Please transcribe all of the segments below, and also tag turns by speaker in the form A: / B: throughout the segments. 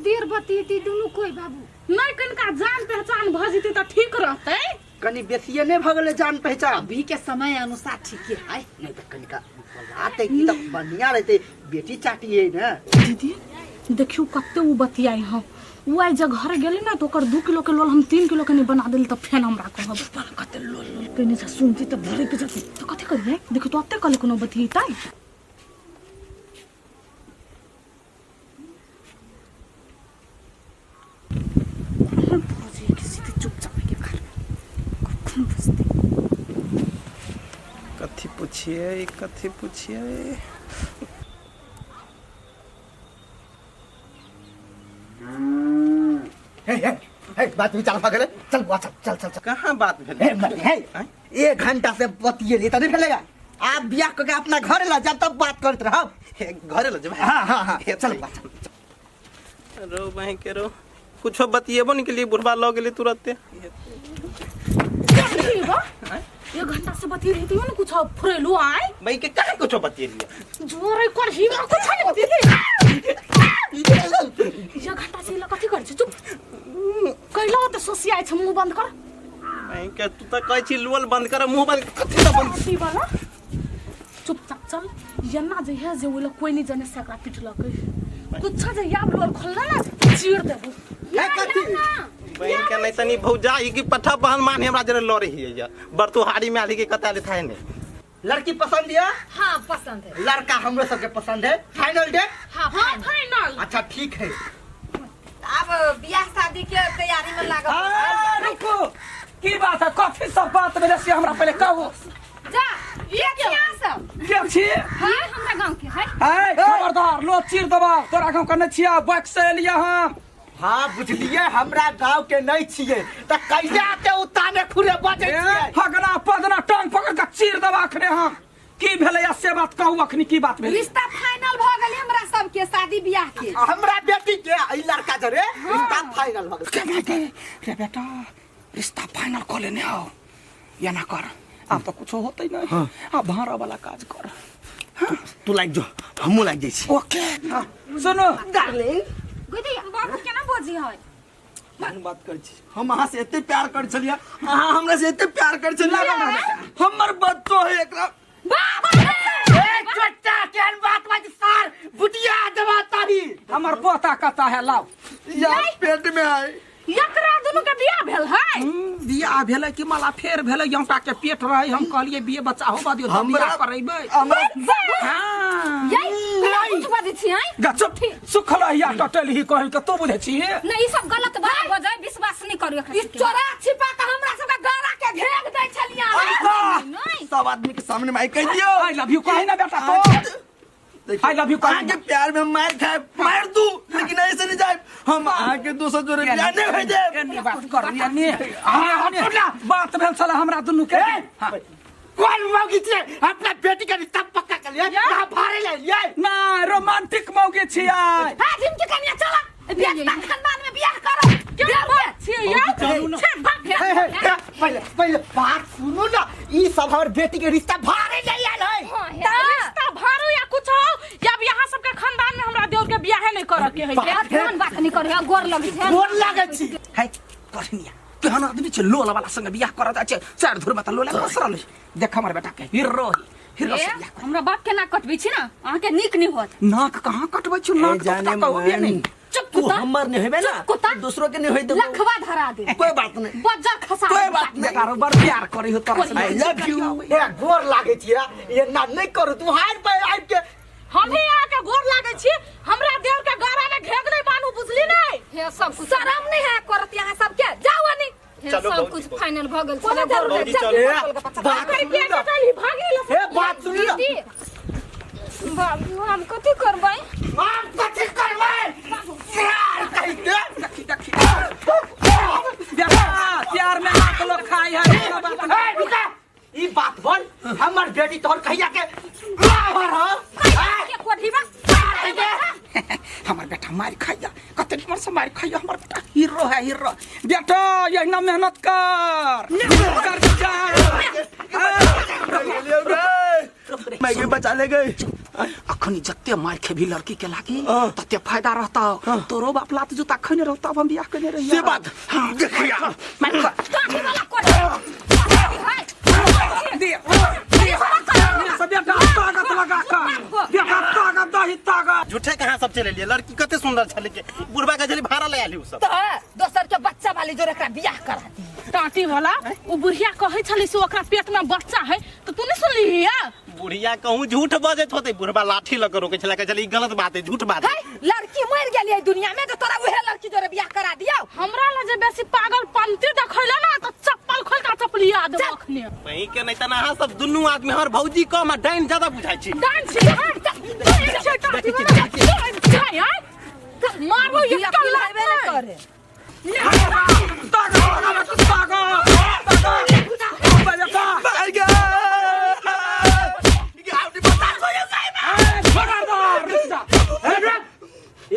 A: देर बतियेती दुनू कोई बाबू
B: नहि कनिका जान पहचान भऽ जेतै तऽ ठीक रहतै
C: कनि बेसिए नहि भऽ गेलै जान पहचान
D: अभी के समय अनुसार ठीके है
C: नहि तऽ कनिका बोलाते की तऽ बढ़िया रहतै बेटी चाटी है ने
B: दीदी देखियौ कते उ बतियाइ हँ उ आइ जे घर गेलै ने तऽ ओकर 2 किलो के लोल हम 3 किलो के नहि बना देली तऽ फेन हमरा कहब कते लोल लोल केने छै सुनती तऽ भड़कि जेतै तऽ कथी करियै देखियौ तऽ ओते कहले कोनो बतियेतै कखन भऽ कि सीधे चुपचाप के घर कखन बुझतै
E: कथी पुछियै कथी पुछियै
C: हे हे हे बात विचार भऽ गेलै चल बुआ चल चल चल चल
E: कहाँ बात भेलै
C: हे मर हे एक घंटा से बतियेली तऽ नहि भेलैगा आप बियाह कऽ के अपना घर ला जब तब बात करैत रहब
E: हे, घरे लऽ जेबै
C: हाँ हाँ हाँ चल बुआ चल
E: रो बहिं के रो कुछो बतियेबो नहीं के लिए बुढ़बा लऽ गेलै तुरते
B: एक घंटा से बतिये रही थी ना कुछ फुरेलू आए
E: बहिं के कहाँ कुछो बतियेलियै
B: जोरे कर ही ना कुछ नहीं बतिये एक घंटा से इला कथी कर छी चुप कैला तो सोसियाइ छै मुंह बंद कर
E: बहिं के तू तऽ कहै छी लोल बंद कर मुंह बंद कथी लए बंद
B: अथी वाला चुपचाप चल एना जे है जे ओला कोई नहीं जाने से एकरा पिटलकै कुछ जे याब लोल खोलना ना चीर देबो
C: हे कथी
E: बहिन के नहीं तनी भौजाई की पट्ठा बहन मान हमरा जरे लड़े हियै या बरतुहारी में आली के कता ले थाए नहीं
C: लड़की पसंद है
D: हाँ पसंद है
C: लड़का हमरो सबके पसंद है फाइनल डेट
D: हाँ
B: हाँ फाइनल
C: अच्छा ठीक है
D: अब बियाह शादी के तैयारी में लागल
F: आ, रुकू की बात है कथी सब बात भेलै से हमरा पहिले कहू
A: जा ये क्या सब
F: के छी
A: हाँ हमरा गांव के है
F: है खबरदार लो चीर दबा तोरा गाँव के नहि छिया बैक से एलियै हम
C: हाँ बुझलिए हमरा गांव के नहीं छिए त कैसे आते उताने खुरे बजे
F: ए,
C: छिए
F: फगना पगना टांग पकड़ के चीर दबा अखने हम की भेलै या से बात कहू अखनी की बात भेलै
D: रिश्ता फाइनल भ गेलै हमरा सबके शादी बियाह के
C: हमरा बेटी के ई लड़का जरे रिश्ता फाइनल भ गेल
F: के भाई के रे बेटा रिश्ता फाइनल कऽ लेने आओ या ना कर आब तऽ कुछो होतै नहीं आब भाड़ा वाला काज कर
E: तू लागि जो हमहूँ लागि जाइ छी
F: ओके हाँ, सुनो
C: डार्लिंग
A: गोदी बाबू केना बजी है
E: केहन बात करै छी हम अहाँ से एते प्यार करै छलियै अहाँ हमरा से एते प्यार करै छलियै हमर बच्चो है एकरा
C: ए चोट्टा केहन बात बाज सार बुटिया देबा तारी
F: हमर पोता कता है लाओ
E: या पेट में है
B: एकरा दुनू के बियाह भेल है
F: बियाह भेलै कि मला फेर भेलै आटा के पेट रहै हम कहलियै बिये बच्चा होबा दियौ तऽ
E: हमरा-
F: बियाह करेबै
E: हमरा
F: हाँ
A: यही कुछ बजै छी हैं
F: गा चुप सुखल हिया टटल ही कहि के तू बुझै छी
A: नहीं ई सब गलत बात बजै विश्वास नहीं करू एकरा
D: ई
A: सबके।
D: चोरा छिपा के हमरा सबके गला के घेर दै छलियै
A: नहीं
E: सब आदमी के सामने माइक कह दियो
F: I love you कहि ना बेटा तो I love you कहि
E: अहाँ के प्यार में हम मार खाए मार दू लेकिन ऐसे नहीं जाए हम अहाँ के दोसर जोरे प्यार नहीं हो जाए
F: एने बात कर एने हाँ, बात भेल छल हमरा दुनू के हाँ।
C: कोन मौगी छियै अपना बेटी के रिश्ता पक्का कर लियै कहाँ भाड़े ले लियै
F: ना रोमांटिक मौगी छियै
D: हां झिमकी कनिया चला बियाह खानदान में बियाह करो
B: क्या बात छियै यार छे भाग
C: हे, हे, हे, पहिले पहिले बात सुनू ना ई सब हमर बेटी के रिश्ता भाड़े ले आयल है
B: तऽ रिश्ता भारो या कुछ हो या अब यहाँ सबके खानदान में हमरा देवर के बियाहे नहीं करऽ के है
C: बात है
A: कोन बात नहीं करू गोर लगै छै
C: गोर लागै छी
F: है करनिया केहन आदमी छै लोला वाला संग बियाह करऽ जाइ छै चारि धुर में तऽ लोला पसरल है देख हमर बेटा के हीरो है हीरो से बियाह कर
A: हमरा बाप के नाक कटबै छी ना अहाँके नीक नहीं होत
F: नाक कहाँ कटबै छौ नाक तो
E: जाने
F: कहबे नहीं
E: मन,
A: चुप
E: तू
A: कुत्ता
E: हमर नहीं होबे ना
A: चुप कुत्ता।
E: दूसरों के नहीं होई देबो
A: लखवा धरा दे
E: कोई बात नहीं
A: बज्जर खसा
E: कोई
A: दे।
E: बात नहीं
F: बेटा रो बड़ प्यार करी हो तोरा से
E: I love you
C: ए गोर लागै छी ये ना नहीं करू तू हार पे आबि के
B: हम ही यहाँ के गोर लागै छी हमरा देवर के गरा में घेग नहीं बानू बुझली नहीं
A: हे सब कुछ
D: शरम नहीं है करत यहाँ सबके जाओ नहीं
A: हे
E: चलो
A: सब
E: भौजी,
A: कुछ
E: भौजी।
A: फाइनल भ गेल
D: कोनो
A: छलै
D: जरूरत
E: भौजी,
D: नहीं चल
E: चलो।
C: ए,
D: गोलगप्पा
C: बात
B: करी
C: सुनू
B: के
C: ना
B: चली भागी लो
C: ए बात सुनू ना
A: दीदी बाबू हम कथी करबै
C: हम कथी करबै यार कहि दे
F: देखी देखी बेटा प्यार में हाथ लोग खाई है कोनो बात
C: ए
F: नहीं।
C: रुका ई बात बोल हमर बेटी तोहर कहिया के बाहर हो
A: के कोढ़ीबा
F: हमर बेटा मार खाइया कते निमन से मार खाइया हमर बेटा हीरो है हीरो बेटा यही मेहनत कर कर जा
E: मैं के बचा ले गए
F: अखनी जते मार खेबी लड़की के लागी तते फायदा रहता तोरो बाप लात जूता खैने रहता हम बियाह केने रहिया
E: से बात देखिया
F: मार खा।
A: काठी वाला कोट है
F: दे दे सब बेटा ताकत लगा का बेटा ताकत दही ताकत
G: झूठे कहाँ सब चले लिए लड़की कते सुंदर छले के बुढ़बा के जली भाड़ा ले आली उ सब
D: तो दोसर के बच्चा वाली जो एकरा बियाह करा दी
B: टाटी वाला ओ बुढ़िया कहै छलै से ओकरा पेट में बच्चा है तो तू नहीं सुनली है
G: बुढ़िया कहूँ झूठ बजैत होते बुढ़बा लाठी लऽ के रोकै छलै कहै छलै ई गलत बात है झूठ बात है
D: है लड़की मर गेली है दुनिया में तो तोरा उहे लड़की जोरे बियाह करा दियो
B: हमरा ला जे बेसी पागल पंती देखैला ना तो चप्पल खोल के चपलिया देबो अखने
G: वहीं के नहीं त अहाँ सब दुनू आदमी हमर भौजी कम आ डाइन ज्यादा बुझाइ छी
B: डांस छी हाँ, चल, चल, टाटी वाला, चल, चल, आय। मारबो
D: बियाह
B: एकटा लात
D: हेबे नहि
B: नहि।
D: करे
F: ताकत लगा बेटा ताकत ताकत बेटा
E: भाई गे
F: खबरदार रुक जा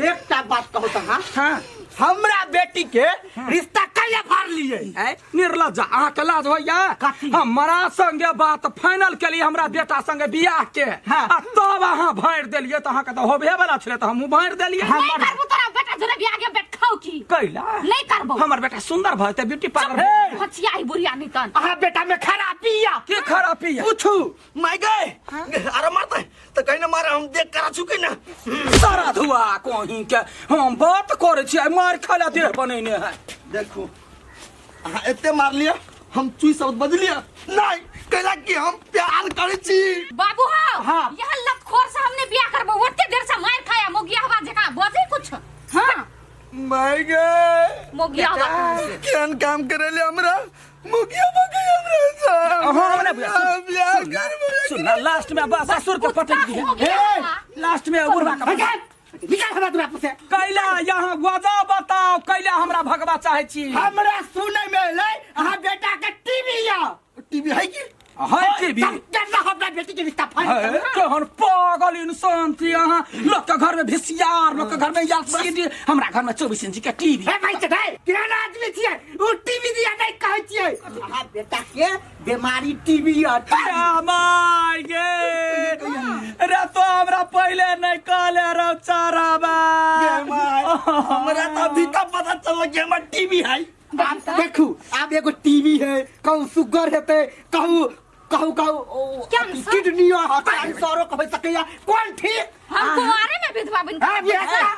C: एकटा बात कहू तऽ अहाँ
F: हाँ
C: हमरा बेटी के रिश्ता कैले फाड़ लिए
F: ए, निर्लज्ज अहाँके लाज होइया
C: कथी?
F: हमरा संगे बात फाइनल केलिए हमरा बेटा संगे बियाह के
C: हाँ।
F: आ तब अहाँ भरि देलिए तऽ अहाँके तऽ होबे वाला छलै तऽ हमहूँ भरि देलिए
A: नहीं करबो तोरा बेटा जोरे बियाह के बेट खाओ की
F: कैला
A: नहीं करबो।
F: हमर बेटा सुंदर भऽ जेतै ब्यूटी पार्लर
A: हचियाई बुढ़िया नहीं तन
C: अहाँ बेटा में खराबी या
F: की खराबी है
E: पूछू माय गए अरे मारते तो कहीं ना मारे हम देख करा चुके ना
F: सारा धुआ कहीं के हम बात करै छियै मार खाला देह बनेने है
E: देखो अहाँ एते मार लिया हम चुई शब्द बजलिया नहीं कैला कि हम प्यार करै छी
A: बाबू हो
C: हाँ।
A: यह लतखोर से हमने बियाह करबो ओते देर से मार खाया मोगिया हवा जका बजे कुछ हां
E: माय गए
A: मोगिया हवा
E: केहन काम करेले हमरा मुखिया बगे हमरा साथ।
F: हाँ, हमरा बुझा, सुन,
E: बियाह
F: सुन ना,
E: करबो।
F: सुन ना, लास्ट में बस ससुर के पटक दिए
A: मोगिया हवा।
F: लास्ट में बुढ़वा के
C: निकाल हमरा दुरा पर से
F: कैला यहाँ वजह बताओ कैला हमरा भगवा चाहे छी
C: हमरा सुनै में एलै अहाँ बेटा के टीवी या
E: टीवी है की
F: है टीवी
C: तब केना हमरा बेटी के रिश्ता फाइनल
F: है, केहन पागल इंसान छी अहाँ लोक के घर में भिसियार लोक के घर में एलसीडी हमरा घर में 24 इंच के टीवी
C: हे भाई से भाई केहन आदमी छियै उ टीवी दिया नहीं कहै छियै अहाँ बेटा के बीमारी टीवी या
F: माय गे रे तो हमरा पहिले नहीं कहले रौ चाराबा
E: गे माय, हमरा तो अभी तक पता चलल कि हमर टीवी है
C: आब देखू आब एगो टीवी है कहूँ शुगर हेतै कहूँ कहूँ कहूँ
A: कैंसर?
C: किडनी कैंसरो कहै सकैया कोन ठीक
A: हम कुंवारे में विधवा बन
C: हाँ, बियाह करा।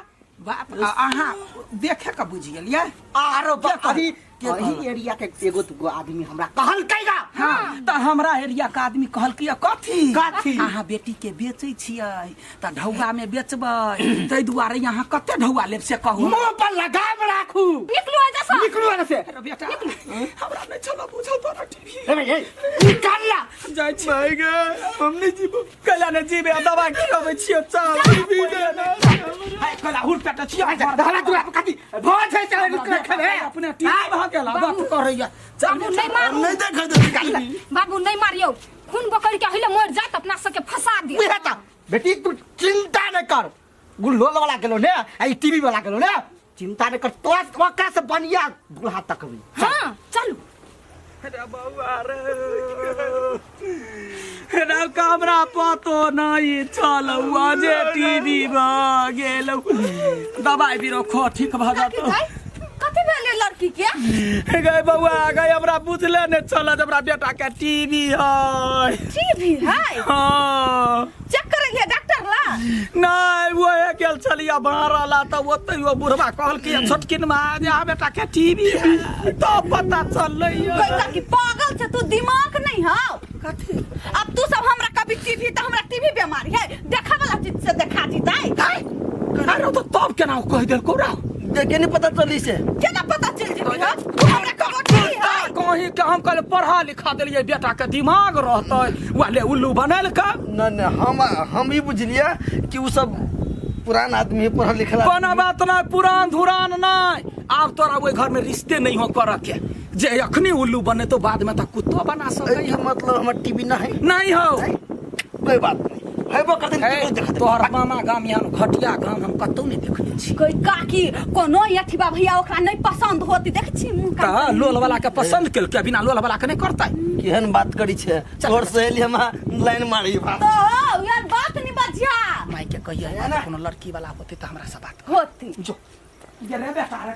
F: बाप रे, अहाँ देखे के बुझि गेलियै
C: आरो
F: के कहल?
C: अभी
F: के कहल?
C: अही एरिया के एगो दूगो आदमी हमरा कहलकै गा
F: हाँ तऽ हमरा एरिया के आदमी कहलकै "या कथी
C: कथी?
F: अहाँ बेटी के बेचै छियै तऽ ढौआ में बेचबै ताहि दुआरे अहाँ कते ढौआ लेब से कहू
C: मुंह पर लगाम राखू
A: निकलू एजा से
C: निकलू एने से
F: अरे बेटा हमरा नहि छल बुझल तोरा टीवी
C: ए भाई ए निकाल ला
F: जाइ छी
E: माय गे हम नहीं जीबो
F: कैला ने जीबे आ दवाइ खियाबै छियै चल हाय कैला हुर पेट छियै
C: हमरा दुरा पर कथी भोज है चल निकल खेबे
F: अपने टीवी भऽ गेल बात करैया चल
A: बाबू नहीं
E: हम
A: मारू
E: नहीं देखै देबै टीवी
A: बाबू नहीं मारियो खून बकड़ के हिले मर जात अपना सबके फंसा दे
C: बुझे त बेटी तू चिंता न कर गुल्लोल वाला गेलो ने आ ई टीवी वाला गेलो ने चिंता न कर तो ओकरा से बढ़िया दूल्हा तकबी
A: हां चलू
F: अरे बौआ रे रे हमरा पतो नहीं छल जे टीवी भऽ गेल दबाइ बिरो खो ठीक भऽ
D: काकी
F: जेतौ
D: दाइ कथी भेलै लड़की के
F: गए बौआ गए हमरा बुझले नहि छल जे हमरा बेटा के टीवी है
D: टीवी है
F: हाँ
D: चेक करेंगे डॉक्टर ला
F: नहि वो गेल छलियै भाड़ा ला तऽ ओतै ओ बुढ़बा कहलकै छोटकिन मा जे अहाँ बेटा के टीवी है तब पता चललै
D: कोई काकी पागल छे तू दिमाग नहीं हौ
F: कथी
D: अब तू सब हमरा कभी टीवी तो हमरा टीवी बीमारी है देखा वाला चीज से देखा जीतै
F: अरे तो तब केना ओ कहि देलकौ रौ
E: देखे नहीं पता चली से
D: केना पता चल जेतै हौ तू हमरा कहो टीवी है
F: कहीं के हम कहले पढ़ा लिखा देलियै बेटा के दिमाग रहतै वाले उल्लू बनेलकै
E: न न हम ई बुझलिए कि उ सब पुरान आदमी है पढ़ल लिखल आदमी।
F: कोनो बात नहीं पुरान धुरान नहीं आब तोरा ओहि घर में रिश्ते नहीं हो कर के जे अखनी उल्लू बने तो बाद में तो कुत्तो बना सकै
E: एके मतलब हमर टीवी ना है
F: नहीं हो
E: कोई बात नहीं हेबो करते
F: हे, तोहर मामा गाम यहाँ घटिया गाम हम कतौ नहीं देखने छी
D: कोई काकी कोनो अथीबा भैया ओकरा नहीं पसंद होती देख छी मुंह का
F: तऽ लोल वाला के पसंद केलकै बिना लोल वाला के नहीं करतै
E: केहन बात करी छे तोर सहेली हम लाइन मारी बा
D: तो यार बात नहीं बजिया
F: कहिए
E: ना।
F: कोनो लड़की वाला होते त हमरा से बात
D: होती
F: जो ये रे बेटा रे।